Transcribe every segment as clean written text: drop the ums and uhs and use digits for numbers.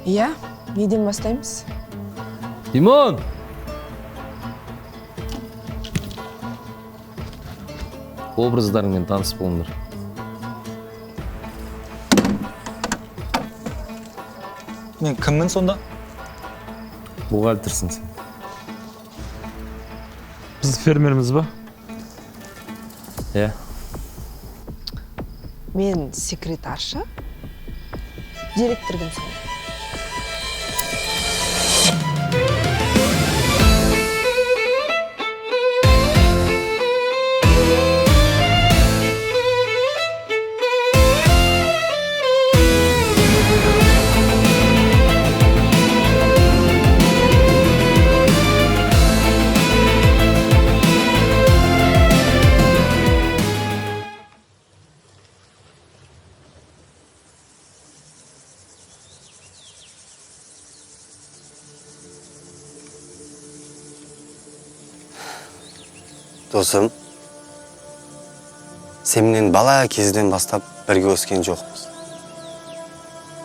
Иә, неден бастаймыз? Димон! Образдарыңмен таныс болыңдар. Мен кіммін сонда? Бухгалтерсің сен. Біз фермерміз ба? Иә. Мен секретарша. Директор кім сонда? Досым, сенімен бала кезден бастап бірге өскен жоқпыз.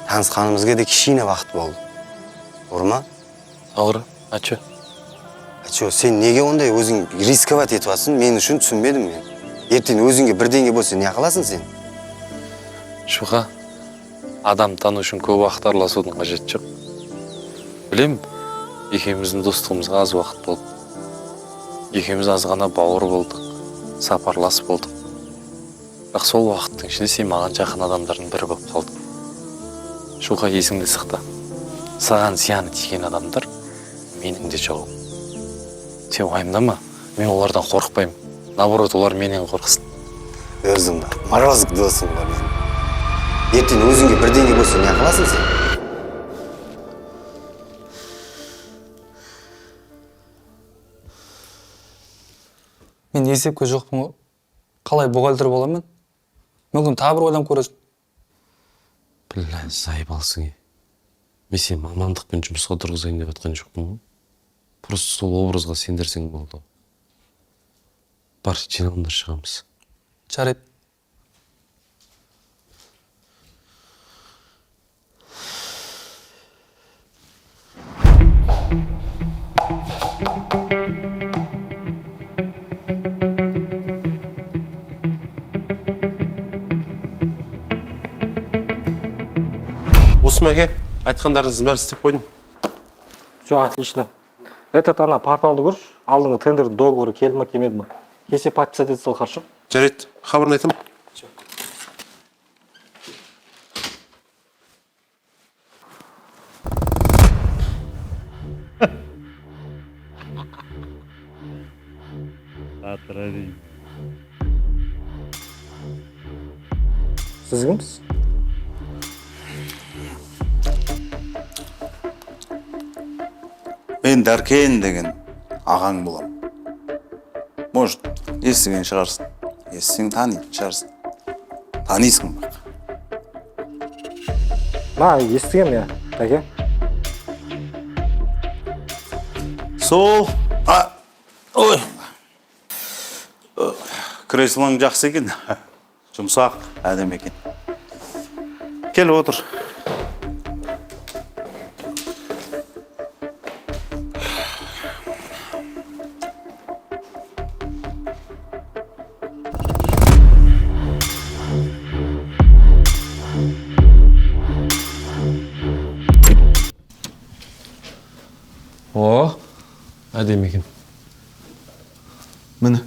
Танысқанымызға да кішкене уақыт болды. Doğru ма? Doğru. А чё? А чё, сен неге ондай өзің рисковать етіп жатсың? Мен үшін түсінбедім мен. Ертең өзіңге бірдеңе болса не қыласың сен? Шуха, адам тану үшін көп уақыт араласудың қажеті жоқ. Білем, екеуміздің достығымызға аз уақыт болды. Екеуміз аз ғана бауыр болдық, сапарлас болдық. Бірақ сол уақыттың ішінде сен маған жақын адамдардың бірі болып қалдың. Шуха, есіңде сақта. Саған зияны тиген адамдар менің де жауым. Сен уайымдама, мен олардан қорықпаймын. Наоборот, олар менен қорықсын. Өзің бар, морозик досым бар менің. Ертең өзіңге бірдеңе болса не қыласың сен? Мен есепке жоқпын ғой. Қалай бухгалтер боламын мен? Мүмкін тағы бір ойланып көресің. Бля, заебалсың, е. Мен сені мамандықпен жұмысқа тұрғызайын деп жатқан жоқпын ғой. Просто сол образға сендірсең болды. Бар, жиналыңдар, шығамыз. Жарайды. Осы, мәке, айтқандарыңыздың бәрін істеп қойдым. Все отлично. Этот, ана порталды көрші, алдыңғы тендердің договоры келді ма, келмеді ма? Келсе, подписать ете сал, хорошо? Жарайды, хабарын айтамын. Сіз кімсіз? Мен Дәркен деген ағаң болам. Может, естіген шығарсың. Естісең, танитын шығарсың. Танисың бірақ. Ма, естігем, иә, әке. Сол, а, ой. Креслоң жақсы екен. Жұмсақ, әдемі екен. Кел, отыр. О, әдемі екен. Міне,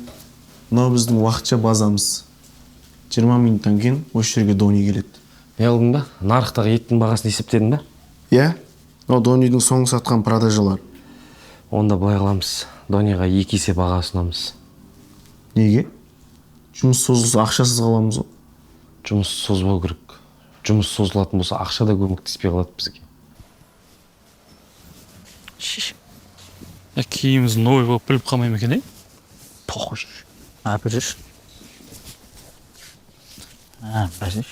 мынау біздің уақытша базамыз. 20 минуттан кейін осы жерге Дони келеді. Не қылдың ба? Нарықтағы еттің бағасын есептедің ба? Иә, мынау Донидің соңғы сатқан продажалары. Онда былай қыламыз. Дониға екі есе баға ұсынамыз. Неге? Жұмыс созылса, ақшасыз қаламыз ғой. Жұмыс созбау керек. Жұмыс созылатын болса, ақша да көмектеспей қалады бізге. Е, киіміміз новый болып біліп қалмай ма екен, е? Похуй. А, берші. А, берші.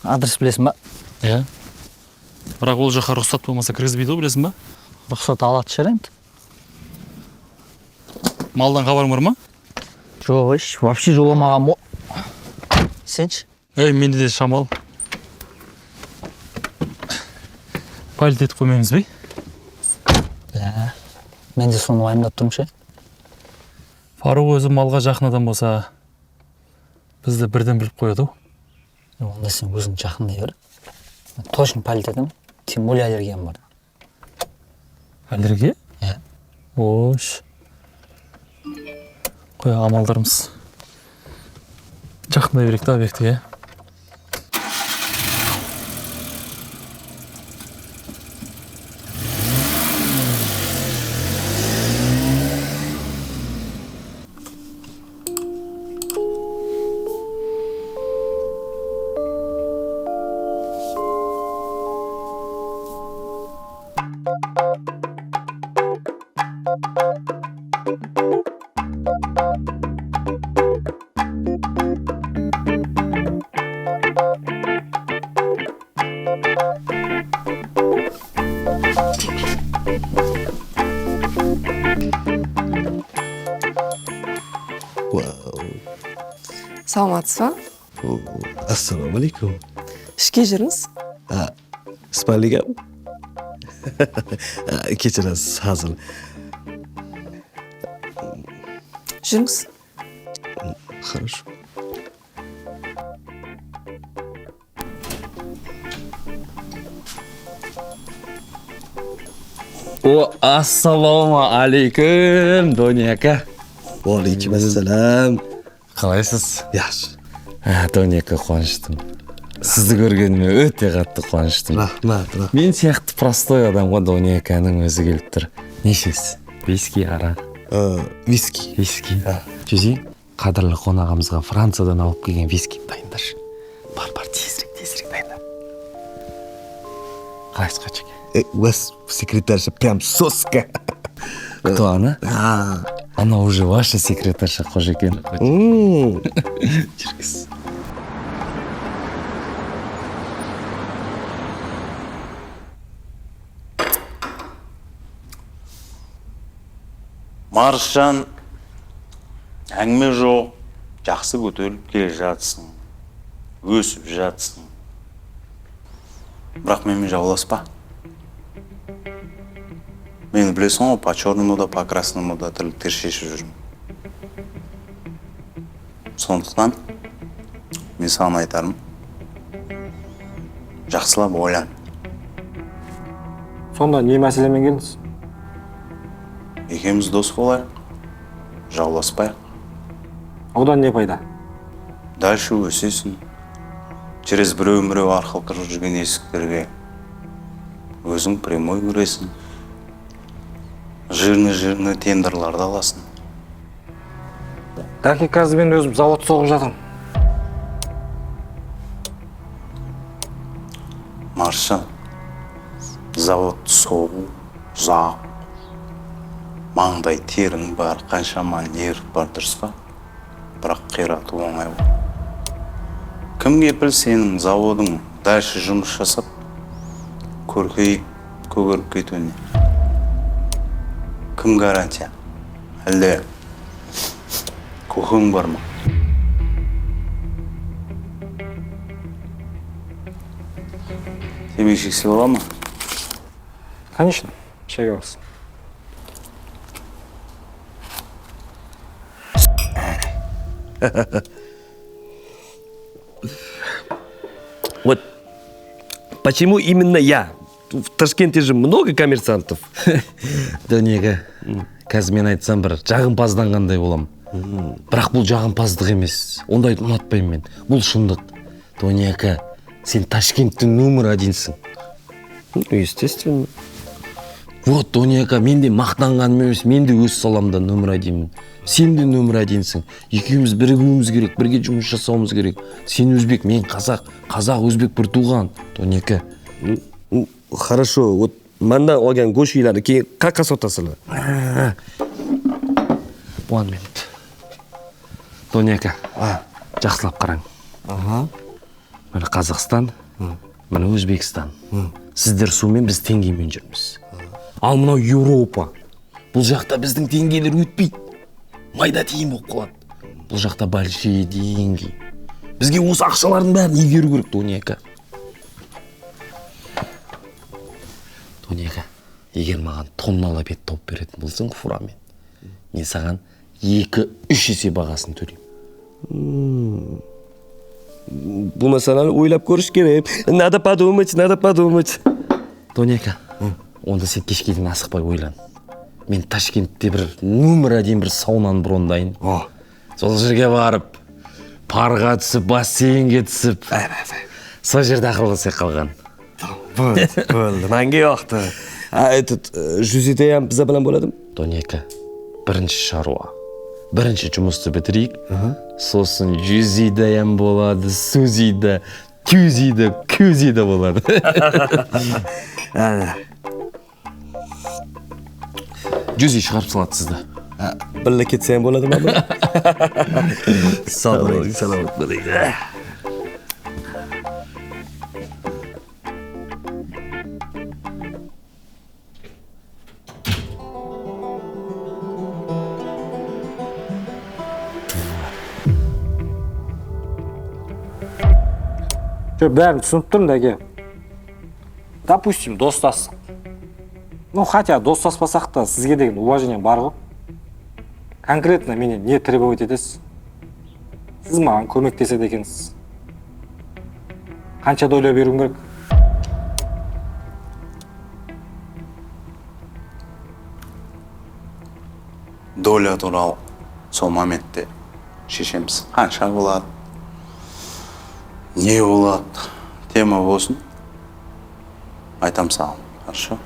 Адрес білесің ба? Иә. Бірақ ол жаққа рұқсат болмаса, кіргізбейді ғой, білесің ба? Рұқсат алатын шығар енді. Малдан хабарың бар ма? Жоқ, еш, вообще жоламаған ғой. Сен ше? Ей, менде де шамал. Палить етіп қоймаймыз бе? Бля, мен де соны уайымдап тұрмын ше. Фаруқ өзі малға жақын адам болса, бізді бірден біліп қояды ау. Онда сен өзің жақындай бер. Мен точно палить етемін, тем более аллергиям бар. Аллергия? Иә. Ош. Қой, амалдарымыз. Жақындай берейік та объектіге. Саламатсыз ба? Assalomu alaykum. Ішке жүріңіз. Спальня ga? Kechirasiz, hazil. Жүріңіз. Хорошо. О, ассалаумағалейкум, Дони ака. Vaalaykum assalom. Қалайсыз? Yaxshi. Дони ака, қуаныштымын. Сізді көргеніме өте қатты қуаныштымын. Rahmat, rahmat. Мен сияқты простой адамға Дони аканың өзі келіп тұр. Не ішесіз? Виски, арақ? Виски. Виски. Жүзи, қадірлі қонағымызға Франциядан алып келген виски дайындашы. Бар, бар, тезірек, тезірек дайында. Қалайсыз, Қажеке? У вас секретарша прям соска. Кто она? А. Она уже ваша секретарша, Қожекен. М. Жүргіз. Маршан, әңгіме жоқ, жақсы көтеріліп келе жатсың, өсіп жатсың. Бірақ менімен жауласпа. Мені білесің ғой, по черному да, по красному да тірліктер шешіп жүрмін. Сондықтан мен саған айтарым, жақсылап ойлан. Сонда не мәселемен келдіңіз? Екеуміз дос болайық, жауласпайық. Одан не пайда? Дальше өсесің. Через біреу-міреу арқылы кіріп жүрген есіктерге өзің прямой кіресің. Жирный-жирный тендерларды аласың. Дәке, қазір мен өзім завод соғып жатырмын. Маршан, завод соғу ұзақ. Маңдай терің бар, қаншама нерв бар, дұрыс па? Бірақ қирату оңай ғой. Кім кепіл сенің заводың дальше жұмыс жасап, көркейіп, көгеріп кетуіне? Кім гарантия? Әлде көкең бар ма? Темекі шексе бола ма? Конечно, шеге аласың. Вот почему именно я? В Ташкенте же много коммерсантов. Дони ака, қазір мен айтсам бір жағымпазданғандай болам. Бірақ бұл жағымпаздық емес. Ондайды ұнатпаймын мен. Бұл шындық. Дони ака, сен Ташкенттің номер одинсің. Ну, естественно. Вот, Дони ака, мен де мақтанғаным емес, мен де өз саламда номер одинмін. Сен де номер одинсің. Екеуміз бірігуіміз керек, бірге жұмыс жасауымыз керек. Сен өзбек, мен қазақ, қазақ өзбек бір туған. Дони ака. Ну, хорошо, вот mandan olgan go'sht keyin qayerqa sotasizlar? One minute. Дони ака, жақсылап қараң. Міне Қазақстан, міне Өзбекстан. Сіздер сумен, біз теңгемен жүрміз. Ал мынау Еуропа. Бұл жақта біздің теңгелер өтпейді. Майда тиын болып қалады. Бұл жақта большие деньги. Бізге осы ақшалардың бәрін игеру керек, Дони ака. Неге? Егер маған тонналап ет тауып беретін болсаң, фурамен, мен саған 2-3 есе бағасын төлеймін. Bu masalani o'ylab ko'rish kerak. Надо подумать, надо подумать. Донека, онда сен кешке дейін асықпай ойлан. Мен Ташкентте бір номер один бір саунаны брондайын. Сол жерге барып, парға түсіп, бассейнге түсіп, сол жерде ақылдасақ қалған. Bo'ldi, bo'ldi. Menga yoqdi. A, этот, Juzida ham biza bilan bo'ladimi? Донека, бірінші шаруа. Бірінші жұмысты бітірейік. Сосын Жүзида ham болады, Сузида, Кюзида, Кюзида болады. Ana. Жүзи шығарып салады сізді. Birga ketsa ham bo'ladimi? Sog' bo'ling, salomat bo'ling. Жоқ, бәрін түсініп тұрмын, дәке. Допустим, достастық. Ну, хотя достаспасақ та сізге деген уважением бар ғой. Конкретно менен не требовать етесіз? Сіз маған көмектеседі екенсіз. Қанша доля беруім керек? Доля туралы сол моментте шешеміз. Қанша болады, не болады, тема болсын, айтам саған, хорошо?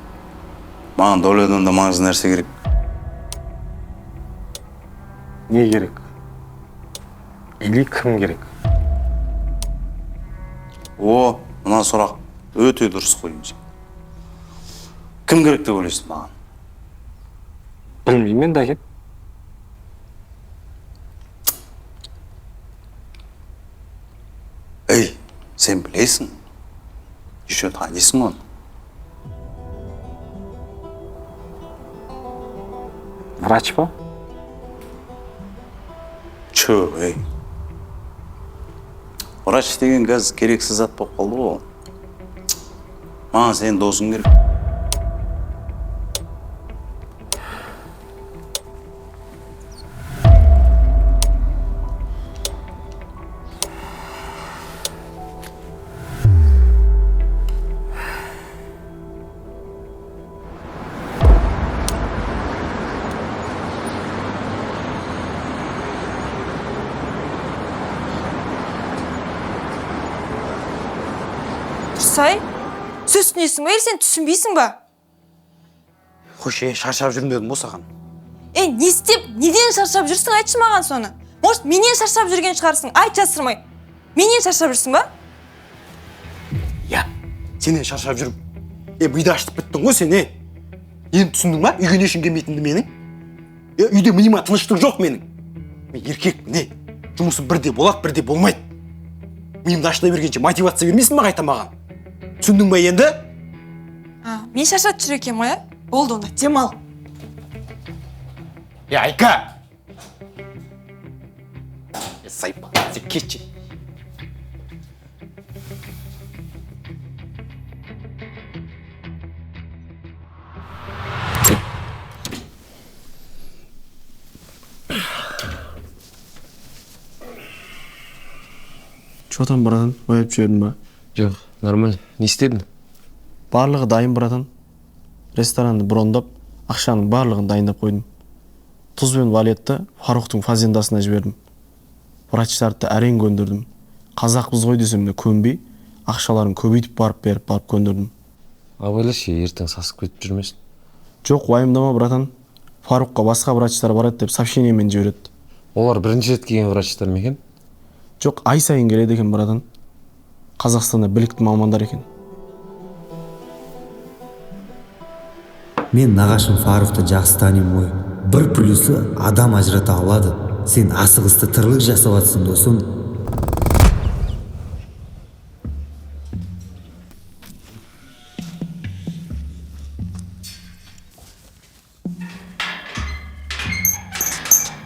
Маған долядан да маңызды нәрсе керек. Не керек? Или кім керек? О, мына сұрақ өте дұрыс қойдың сен. Кім керек деп ойлайсың маған? Білмеймін мен, дәке. Ей, сен білесің. Еще танисың оны. Врач па? Чө, ей. Врач деген қазір керексіз зат болып қалды ғой. Маған сенің досың керек. Тұрсай, сөз түсінесің ба, или сен түсінбейсің ба? Қойшы, шаршап жүрмін дедім ғой саған. Ей, не істеп, неден шаршап жүрсің, айтшы маған соны. Может, менен шаршап жүрген шығарсың, айт жасырмай. Менен шаршап жүрсің ба? Я, сенен шаршап жүрмін. Е, миды ашытып біттің ғой сен, е. Енді түсіндің ба, үйге не үшін келмейтінімді менің? Е, үйде миыма тыныштық жоқ менің. Мен еркекпін, е. Жұмысым бірде болады, бірде болмайды. Миымды ашыта бергенше мотивация бермейсің ба қайта маған? Түсіндің ба енді? А, мен шаршатып жүр екенмін ғой, ә? Болды онда, демал. Е, Айка! Е, сайпа, сен кетші. Че там, братан, оятып жібердің ба? Жоқ, нормально. Не істедің? Барлығы дайын, братан. Ресторанды брондап, ақшаның барлығын дайындап қойдым. Тұз бен валетті Фарухтың фазендасына жібердім. Врачтарды әрең көндірдім. Қазақпыз ғой десем де көнбей, ақшаларын көбейтіп барып беріп барып көндірдім. Абайлашы, ертең сасып кетіп жүрмесін. Жоқ, уайымдама, братан. Фарухқа басқа врачтар барады деп сообщениемен жібереді. Олар бірінші рет келген врачтар ма екен? Жоқ, ай сайын келеді екен, братан. Қазақстанда білікті мамандар екен. Мен нағашым Фарухты жақсы танимын ғой. Бір плюсы адам ажырата алады. Сен асығысты тірлік жасап жатсың, досым.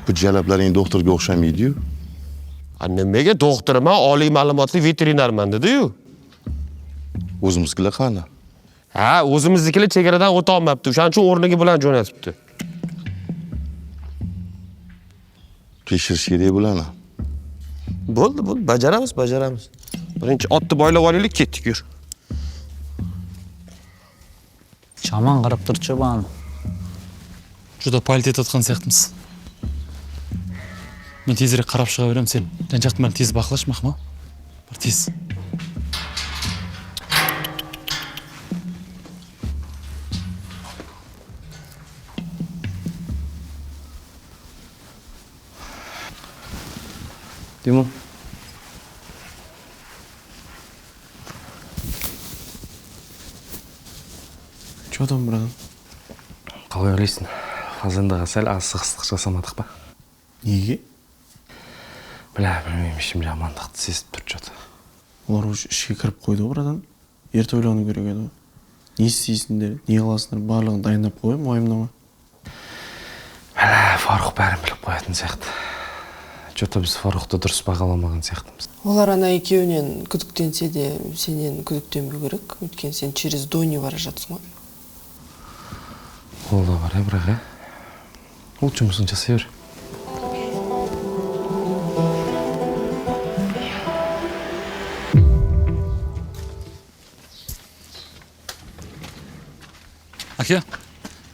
Bu jalablaring doktorga o'xshamaydi-yu. Nimaga doktorman, oliy ma'lumotli veterinarman dedi-yu. O'zimizkilar qani? Ha, o'zimiznikilar chegaradan o'ta olmabdi. O'shaning uchun o'rniga bilan jo'natibdi. Tekshirish kerak bularni. Bo'ldi, bo'ldi, bajaramiz, bajaramiz. Birinchi otni boylab olaylik, ketdik, yur. Жаман қарап тұршы маған. Juda палить етіп жатқан сияқтымыз. Мен тезірек қарап шыға беремін, сен жан жақтың бәрін тез бақылашы, мақма. Бар тез. Димон. Че там, братан? Қалай ойлайсың? Фазендаға сәл асығыстық жасамадық па? Неге? Бля, білмеймін, ішім жамандықты сезіп тұр что-то. Олар уже ішке кіріп қойды ғой, братан. Ерте ойлану керек еді ғой. Не істейсіңдер, не қыласыңдар, барлығын дайындап қоямын, уайымдама. Бля, Фарух бәрін біліп қоятын сияқты. Что-то біз Фарухты дұрыс бағаламаған сияқтымыз. Олар ана екеуінен күдіктенсе де, сенен күдіктенбеу керек. Өйткені сен через Доню бара жатсың ғой. Ол да бар, бірақ, ә? Ол жұмысын жасай бер. Әке,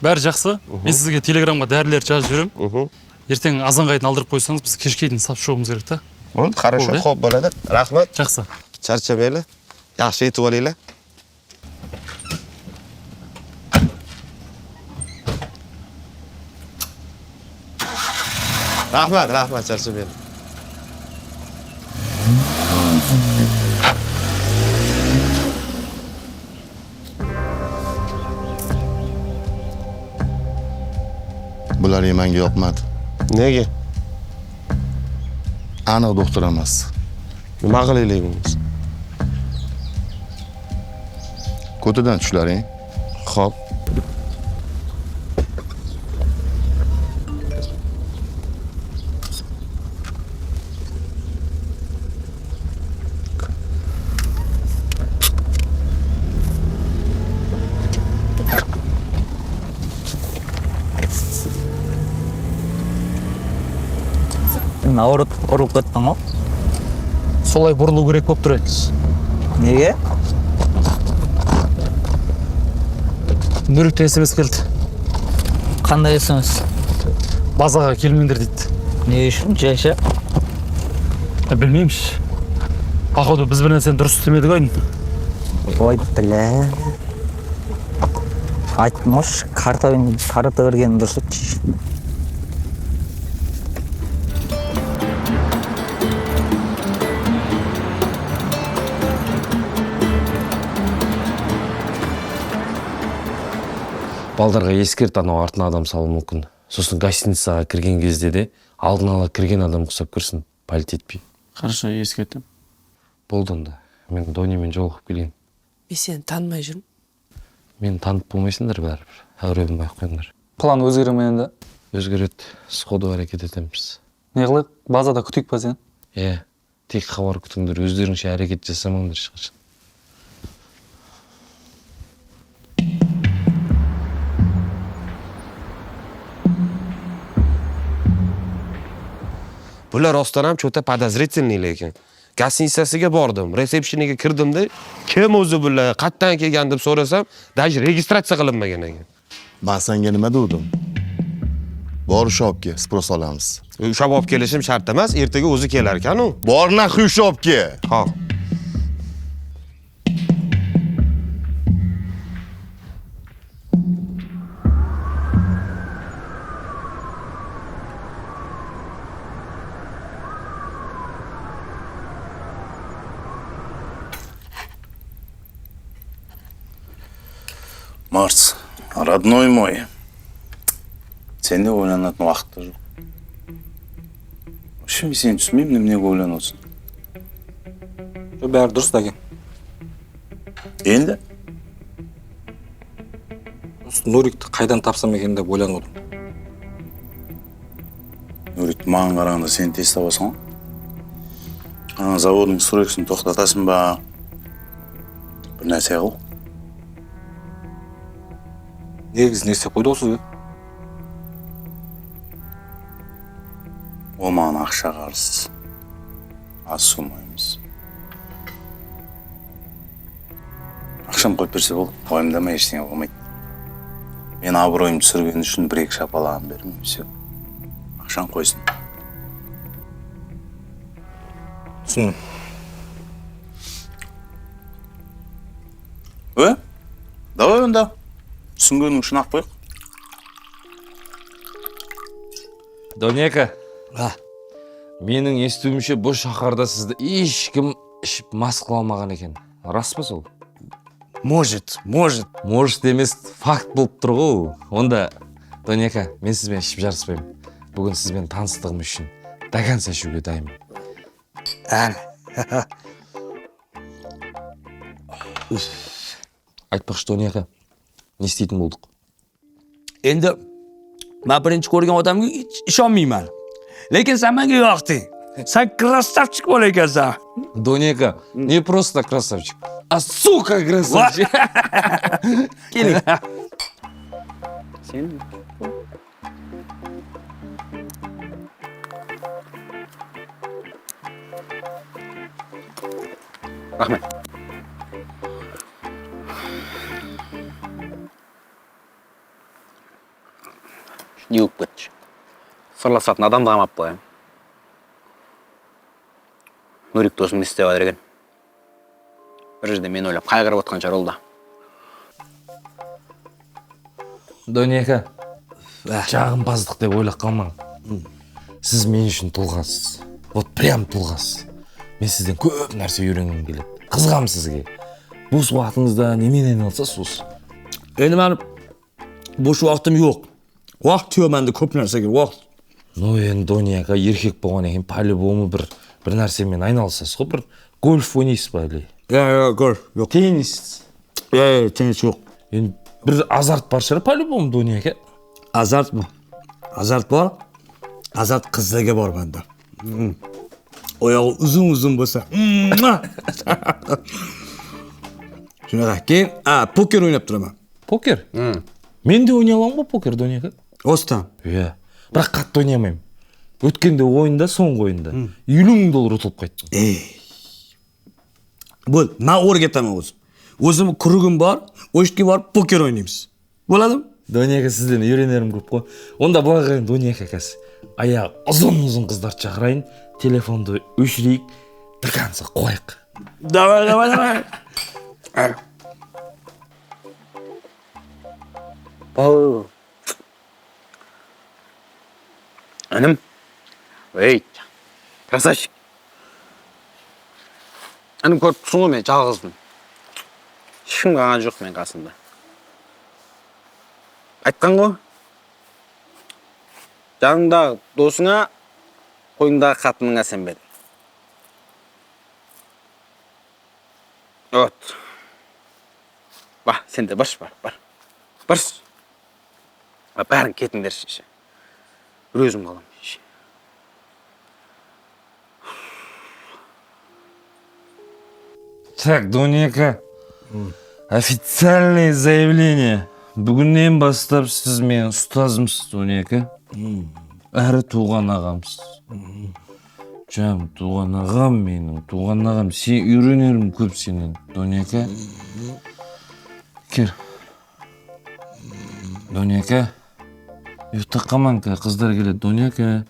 бәрі жақсы. Мен сізге телеграмға дәрілер жазып жіберемін. Ертең азанға дейін алдырып қойсаңыз, біз кешке дейін сап шығуымыз керек та. Болды, хорошо, Болды, xo'p bo'ladi. Rahmat. Жақсы. Charchamanglar. Yaxshi yetib olinglar. Rahmat, rahmat, charchamanglar. Bular menga yoqmadi. Nega? Aniq doktor emas. Nima qilaylik bo'lmasa? Ko'tidan tushlaring. Xo'p. Наоборот, ұрылып кеттің ғой. Солай бұрылу керек болып тұр еді. Неге? Нұрикте СМС келді. Қандай СМС? Базаға келмеңдер дейді. Не үшін? Жайша. Білмеймін. Походу біз бір нәрсені дұрыс істемедік ой. Ой, бля. Айттым ғой, картамен тарата берген дұрыс еді. Балдарға ескерт, анау артына адам салуы мүмкін. Сосын гостиницаға кірген кезде де алдын ала кірген адам ұқсап кірсін, палить етпей. Хорошо, ескертем. Болды онда. Мен Донимен жолығып келейін. Мен сені танымай жүрмін. Мен танып болмайсыңдар бәрібір. Әуре болмай ақ қойыңдар. План өзгере ме енді? Өзгереді. Сходу әрекет етеміз. Не қылайық? Базада күтейік па сені? Иә. Тек хабар күтіңдер, өздеріңше әрекет жасамаңдар ешқашан. Bular rostdan ham cho'ta podozrительный lekin. Gostинitsasiga bordim, resepsheniga kirdimda, kim o'zi bular, qayerdan kelgan deb so'rasam, даже registratsiya qilinmagan ekan. Men senga nima dedim? Bor shopga sпрос olamiz. Ushlab olib kelishim shart emas, ertaga o'zi kelar ekan u. Bor naxuy shopga. Xo'p. Марс, родной мой, сенде ойланатын уақыт та жоқ. Вообще мен сені түсінбеймін, неменеге ойланып отырсың? Жоқ, бәрі дұрыс, дәке. Енді? Осы Нурикті қайдан тапсам екен деп ойланып отырмын. Нурикті маған қарағанда сен тез табасың ғой. Ана заводың стройкасын тоқтатасың ба? Бір нәрсе қыл. Негізі не істеп қойды ол сізге? Ол маған ақша қарыз. Аз сумма емес. Ақшам қойып берсе болды, уайымдама, ештеңе болмайды. Мен абыройымды түсірген үшін бір-екі шапалағын беремін, все. Ақшаны қойсын. Түсіндім. Давай онда. Түсінгенің үшін ақ қойық. Донека. Менің естуімше, бұл шаһарда сізді ешкім ішіп мас қыла алмаған екен. Рас па сол? Может, может. Может емес, факт болып тұр ғой. Онда, Донека, мен сізбен ішіп жарыспаймын. Бүгін сізбен таныстығым үшін до конца ішуге дайынмын. Айтпақшы, Донека, не істейтін болдық? Endi men birinchi ko'rgan odamga hech ishonmayman. Lekin sen menga yoqding. Sen красавчик bola ekansan. Донека, не просто красавчик, а сука красавчик. Keling. Sen Рахмет. Не болып кетті? Сырласатын адам да қалмапты ғой. Нурик досым не істеп жатыр екен? Бір жерде мені ойлап қайғырып отқан шығар ол да. Донека, жағымпаздық деп ойлап қалмаң. Сіз мен үшін тұлғасыз. Вот прям тұлғасыз. Мен сізден көп нәрсе үйренгім келеді. Қызығамын сізге. Бос уақытыңызда немен айналысасыз осы? Енді менің бос уақытым жоқ. Уақыт жоқ менде көп нәрсеге, уақыт. Ну енді Донека, еркек болғаннан кейін по-любому бір нәрсемен айналысасыз ғой, бір гольф ойнайсыз ба или? Иә, гольф жоқ. Теннис? Иә, теннис жоқ. Енді бір азарт бар шығар по-любому, Донека. Азарт mı? Azart bor. Azart qizlarga bor menda. Oyog'i uzun uzun bo'lsa. Shunaqa. Keyin, poker o'ynab turaman. Покер? Мен де ойнай аламын ғой покер, Донека. Осыдан? Иә. Бірақ қатты ойнай алмаймын. Өткенде ойында, соңғы ойында 50 000 доллар ұтылып қайттым. Bo'l, men o'rgataman o'zim. O'zim kurugim bor, o'sha yerga borib poker o'ynaymiz. Bo'ladimi? Донека, сізден үйренерім көп қой. Онда былай қарайын, Донека, қазір аяғы ұзын-ұзын қыздарды шақырайын, телефонды өшірейік, до конца қояйық. Давай, давай, давай. Інім, ей, красавчик. Інім, көріп тұрсың ғой, мен жалғызбын. Ешкім қалған жоқ мен қасымда. Айтқан ғой, жаныңдағы досыңа, қойныңдағы қатыныңа сенбе деп. Вот. Ба, сен де баршы, бар, бар. Баршы. Бәрін кетіңдерші, шеше. Бір өзім қаламын, шеше. Так, Донека, официальное заявление. Бүгіннен бастап сіз менің ұстазымсыз, Донека. Әрі туған ағамсыз. Жам, туған ағам менің, туған ағам. Сен үйренерім көп сенен, Донека. Кел. Донека. Ұйықтап қалмаң, қыздар келеді, Донека.